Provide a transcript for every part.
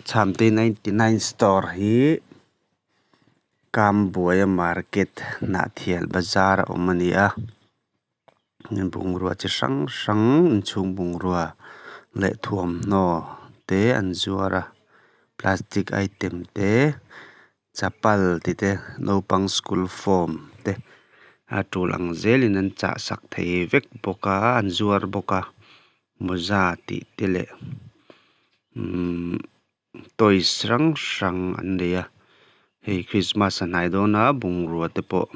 Chhamte 99 store hi Kambuaia market Hnahthial bazar a awm a ni a bungrua chi hrang hrang inchhung bungrua leh thuamhnaw te an zuar a plastic item te chapal tih te naupang school form te a tul ang zelin an chah sak thei vek bawk a an zuar bawk a mawza tih te leh immh toys hrang hrang an nei a hei christmas a hnai dawn a bungrua te pawh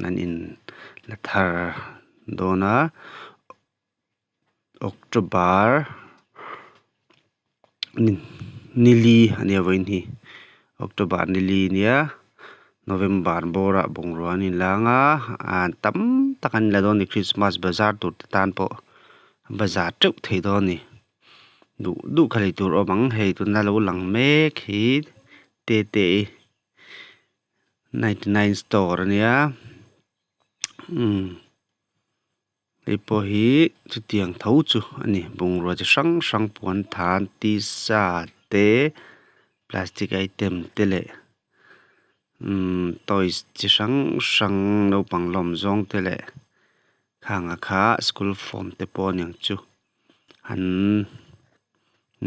an in la thar dawn a october ni li a nia vawiin hi october ni li nia november bawr ah bungrua an inlang a ah tam tak an la dawn a ni christmas bazar tur te tan pawh bazar teuh thei dawn a ni duh duh kha lei tur a awm ang hei tuna lo lang mek hi tete i 99 store a nia umm. Hei pawh hi chutiang tho chu a ni bungrua chi hrang hrang puan than tisa te plastic item te leh umm toys chi hrang hrang naupang lawm zawng te leh khang a kha school form te pawh a niang chu an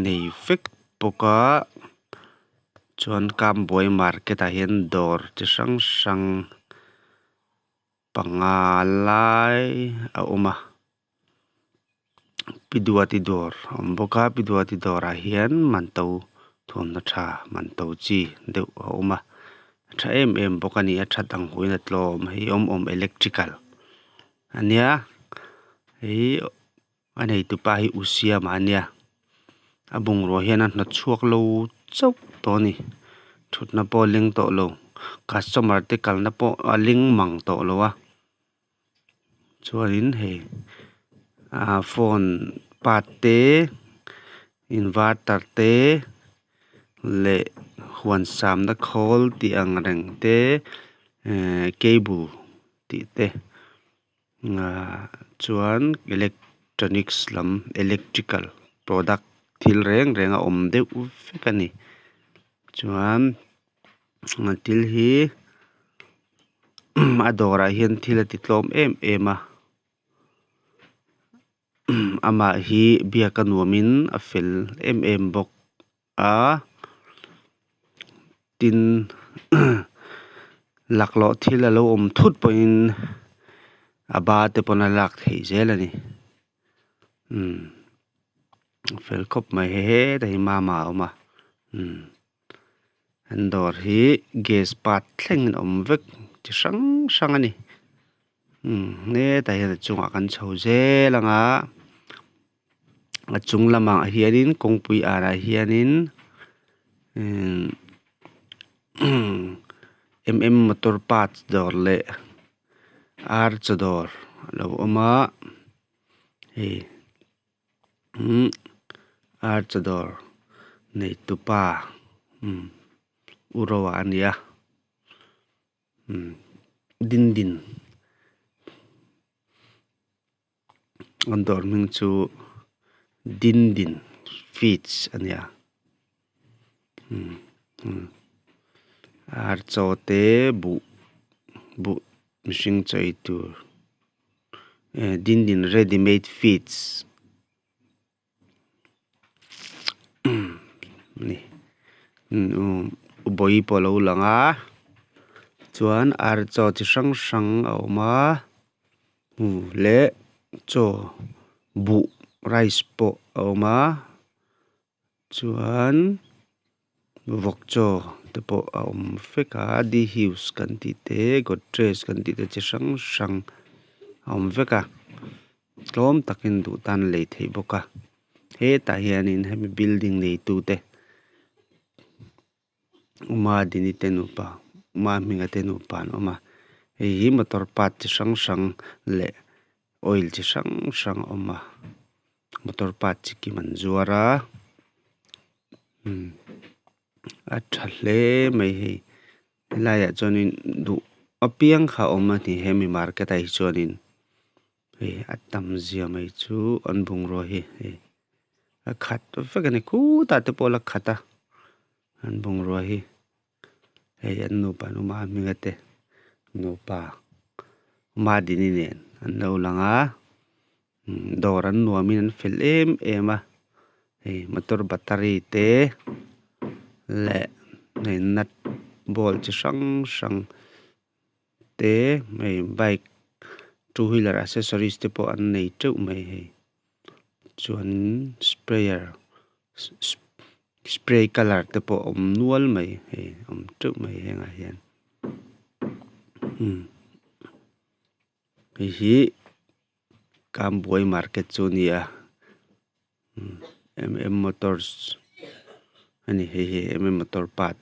nei vek bawk a chuan kambuai market ah hian dawr chi hrang hrang. Panga lai a awm a pi duati dawr a awm bawk a pi duati dawrah hian man to thuamhnaw tha man to chi deuh a awm a a tha em em bawk a ni a that ang huin a tlawm hei awm awm electrical a nia hei a neitupa hi u siama a nia a bungrua hian a hnawt chhuak lo chauh tawh a ni thutna pawh a leng tawh lo customer te kalna pawh a leng mang tawh lo a chuanin hei ah phone part te inverter te leh huan samna khawl tih ang reng te ehh cable tih te. Ahh chuan electronics lam electrical product thil reng reng a awm deuh vek a ni chuan thil hi a dawrah hian thil a ti tlawm em em a amah hi biak a nuamin a fel em em bawk. A tin laklawh thil a lo awm thut pawhin a ba te pawn a lak theih zel a ni umm a fel khawp mai hei hetah hi mama a awm a umm an dawr hi gas part thlengin a awm vek chi hrang hrang a ni umm hetah hian a chungah kan chho zel ang a. A chung lamah hianin kawngpui arah hianin em em motor parts dawr leh ar chaw dawr a lo awm a hei umm ar chaw dawr nei tupa umm u roa a ni a umm dindin. An dawr hming chu Dindin feeds a nia ar chaw te buh buh mihring chaw ei tur eh Dindin ready made feeds a ni bawi pawh a lo lang a chuan ar chaw chi hrang hrang a awm a leh chaw buh rice pawh a awm a chuan vawk chaw te pawh a awm vek a di hues kan tih te godrej kan tih te chi hrang hrang a awm vek a. Tlawm takin duh tan a lei theih bawk a hetah hianin hemi building neitu te Uma Dini te nupa Uma Hminga te nupa an awm a hei hi motor part chi hrang hrang leh oil chi hrang hrang a awm a motor part chi kim an zuar a umm a tha hle mai hei. Helaiah chuanin duh apiang kha a awm a ni hemi market ah hi chuanin hei a tam zia mai chu an bungrua hi hei A khat vek a ni khutah te pawh a la khat a an bungrua hi hei an nupa an u Mahminga te nupa Madini nen an lo lang a dawr an nuam in an fel em em a hei motor battery te leh hei nut bolt chi hrang hrang te hei bike two wheeler accessories te pawh an nei teuh mai hei chuanin sprayer spray colour te pawh a awm nual mai hei a awm teuh mai hengah hian umm hei hi Kambuai market chu a ni a mm m m motors a ni hei hi m m motor part .